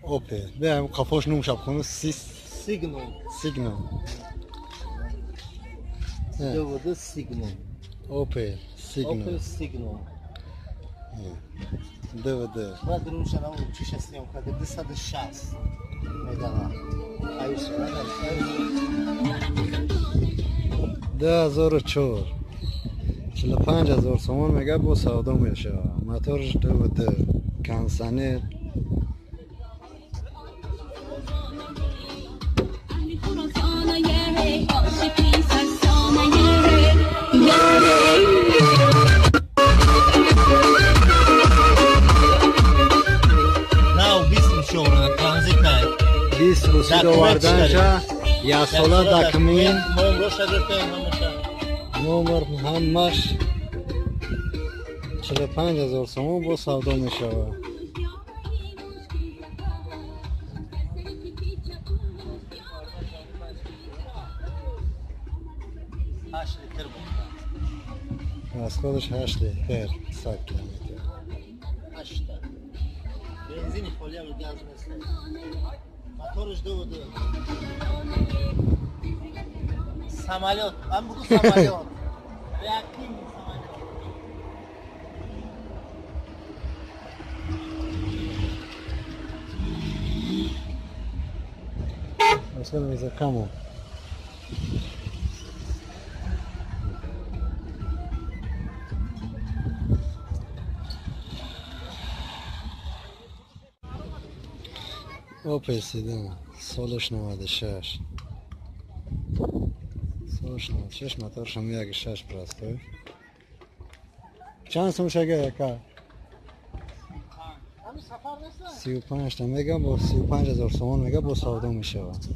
Opel. Бе қафош нум шабхону Signum. Signum. ДВД Signum. Opel Signum. Opel Signum. ДВД. Баъд рӯшана чиша съёмка 260 медана. Аюша, 2004. 45,000 сомон мега бо савдо мешава. Моторш ДВД. Кондиционер. Бист русид оварданша, яксола документ, номер ҳамаш 45,000 сомон бо савдо мешавад. Расходаш 8 литр, 100 километр. Бензини холия газ нест. Моторш ДВД. Самолет. Ам бугу самолет. Реактивный самолет. Расходуем за каму. Opel Sedan, солаш 96. Солаш 96, моторшам 1.6 простой. Чанд сум шага яка? 35 та мега бо 35,000 сомон мега бо савдо мешавад.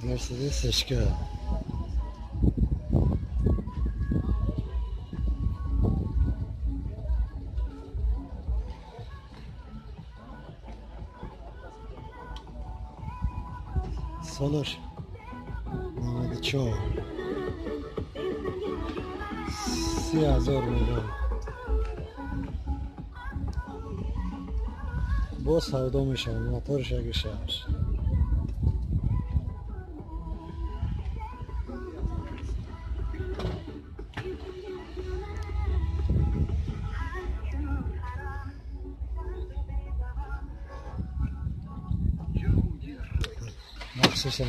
Mercedes Eşka. Солаш 94. 30,000 меган. Бо савдо мешавад, моторш 1.6. Махсусан.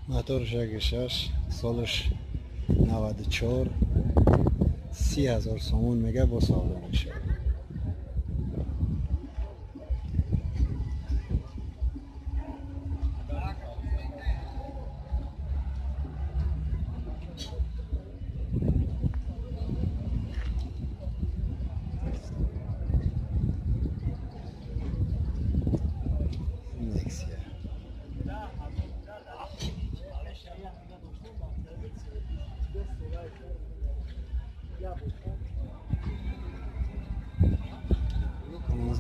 Моторш 1.6, солаш 94, 30,000 сомон мега бо савдо мешавад. Nexia.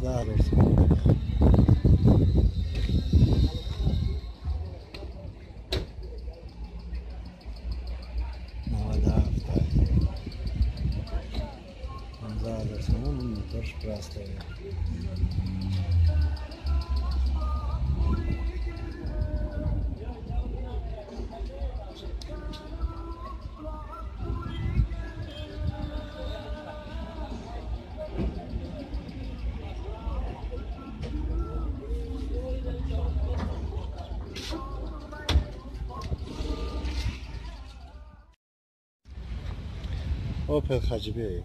15,000 сомон, моторш простой. Opel Hatchback.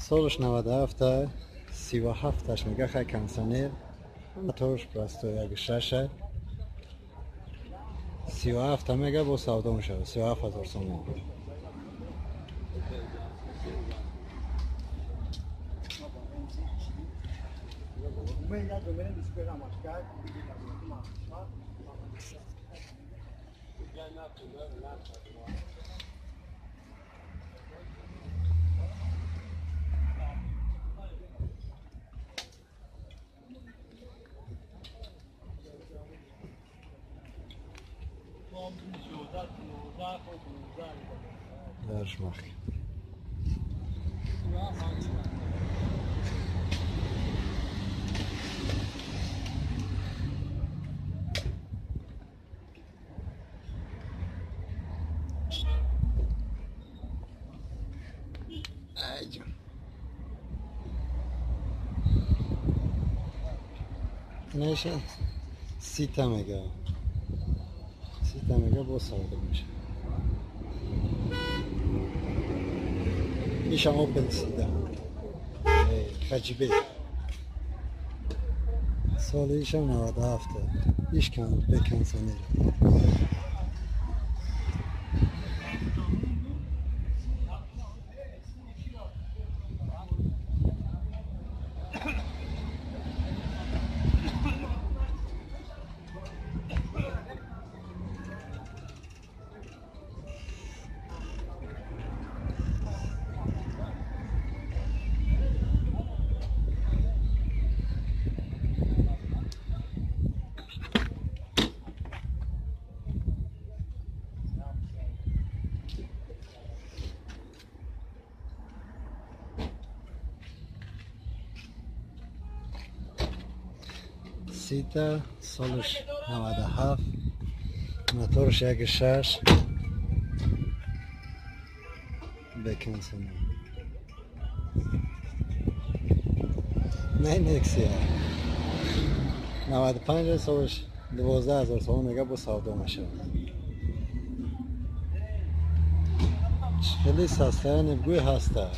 Солаш 97, 37 мега хай кондиционер. Моторш простой 1.6. 37 мега бо савдо мешавад. 37 ҳазор сомон. Дарш мах. Инайша 30 мега. 30 мега бо савдо мешавад. Иша Opel Сида. Хаҷибе. Соли иша 97. Иш бе кондиционер. Сита, солаш 97, моторш 1.6, бе кондиционер. Не Нексия. 95 солаш 12 ҳазор сомон мега бо савдо мешавад. Хеле состояние гӯй ҳаста.